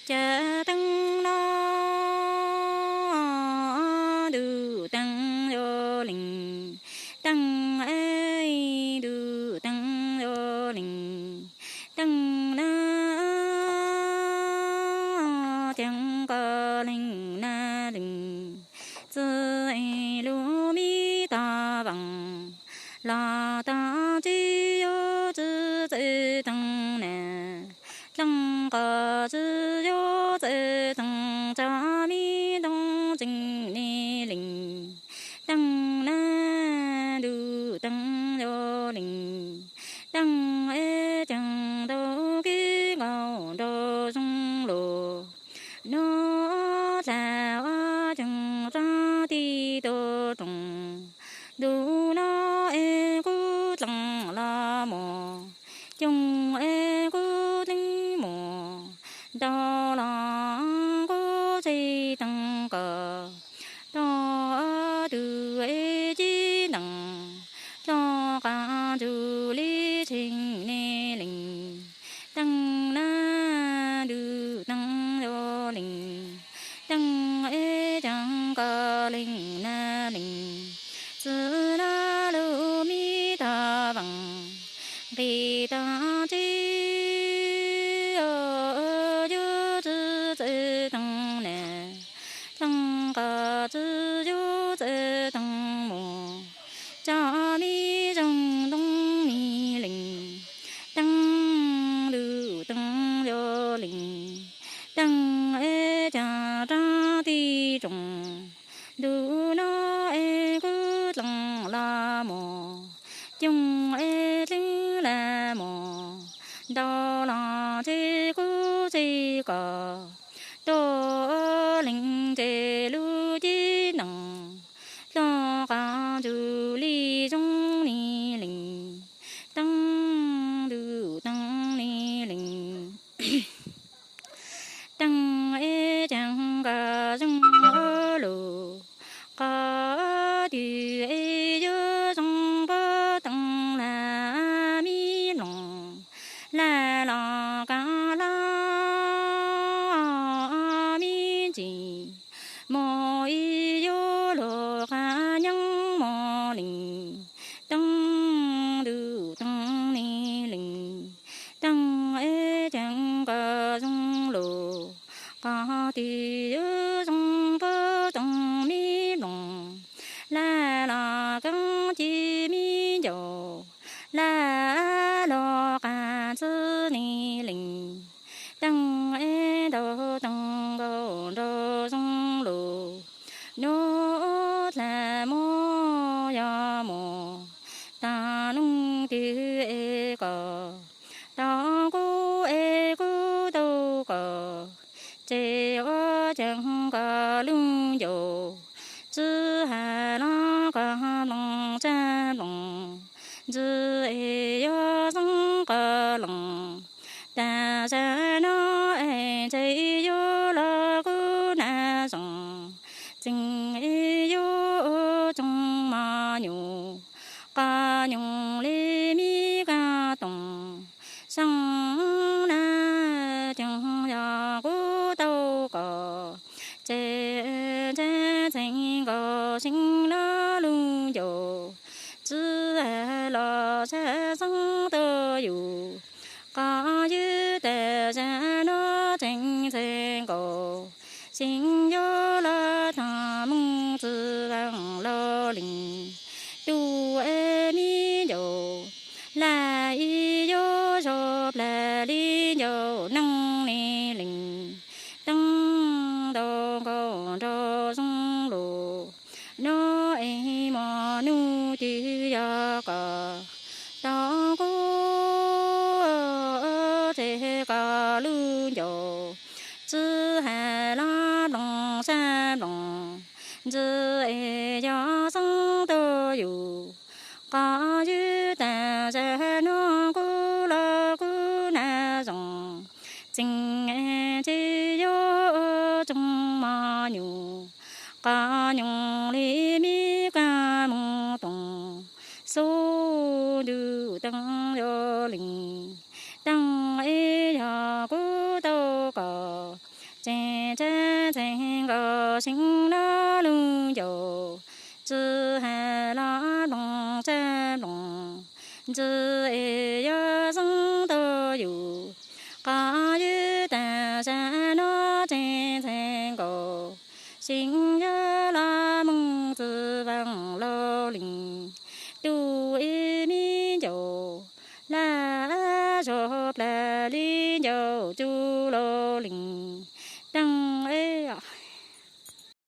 Cov teeb no ntuj teeb yog leej teeb, ntuj teeb yog leej teeb na, ceeb koj leej na leej. Txwj lub me tag veem los tag tsis yog txwj txwj teeb na, dleej koj tsis yog txwj teeb, tsa me ntoo tseem ne leej teeb na, ntuj teeb yog leej teeb, es ceeb tau kev nkaum nraug zoo los. Nov dlaag ua ceeb rov tig tuaj roos, ntuj no es kuv dleej los mos, cooj es kuv dleej mos, ntau los kuv tsis teeb koj. Tog tug es ci ntees, tog qab ntsug li tseeb ne leej teeb na, ntuj teeb yog leej teeb, es ceeb koj leej na leej. Txwj na lub me tag veem, nqis tag tsis yog txwj txwj teeb na, dleej koj tsis yog txwj teeb mos, tsa me zoo ntoo ne leej teeb, ntuj teeb yog leej teeb, es ceeb rov tig roos, ntuj no es kuv dleej los mos, cooj es dleej los mos, ntau los tsis kuv tsis koj. Tog leej ntse lub ci ntees, tog qab ntsug li zoo ne leej teeb, ntuj teeb ne leej teeb, es ceeb koj zoo los. Qhov twg es yuav zoo pab teeb laj me nploos, laj los kav laj me ntsis, mos ib yuav luag qab nyeeb mos leej teeb, ntuj teeb ne leej teeb, es ceeb koj zoo los. Qhov twg yuav zoo pab teeb me nploos, laj los kav ci me ncaus, laj los qab txwb ne leej teeb, es ntau teeb nkaus nraug zoo los. Nov dlaag mos yog mos, taag nub twg es koj, tog kuv es kuv tau koj, ces ua ceeb koj lub ncaus. Tsi has los koj nploos sab nploos, ntsi es yog xeeb koj leej, taag zag no es ntse yuav los kuv na zoo, tseeb es yuav tsoom mos nyuam, qab nyoos li me kab toom. Xeeb na, ceeb yog kuv tau koj, ces ntse tseeb koj seeb los lub ncaus. Tsi has los sab xeeb tuaj yug, qhov ywg taag zag no tseeb tseeb nkaus, seeb yuav los taag moog tsi vaam los leej tug es me ncaus. Laj ib yuav zog plag li ncaus neeg ne leej teeb, ntau nkaus nraug zoo los. Nov es mos nub twg yog koj, tog kuv tseg koj lub ncaus. Tsi has los nploos sab nploos, ntsi es yog xeeb tuaj yug, qhov ywg taag zag no kuv los kuv na zoo, tseeb es ntse yuav tsoom mos nyuam, qab nyoos li me kab moog toom. Xub ntuj teeb yog leej teeb es yog kuv tau koj, Tseem tshav ntxhee nkaus xyoo no lug ncauj, tsi has los nplooj tshav nplooj ntsis es yuav zoo tau yus. Qhov ywg taag zag no tseem ntxhee nkaus, xyoo yuav los moog txwv vaaj laug leej, tug ib me ncauj laj zuag plawg le ncauj tug laug leej.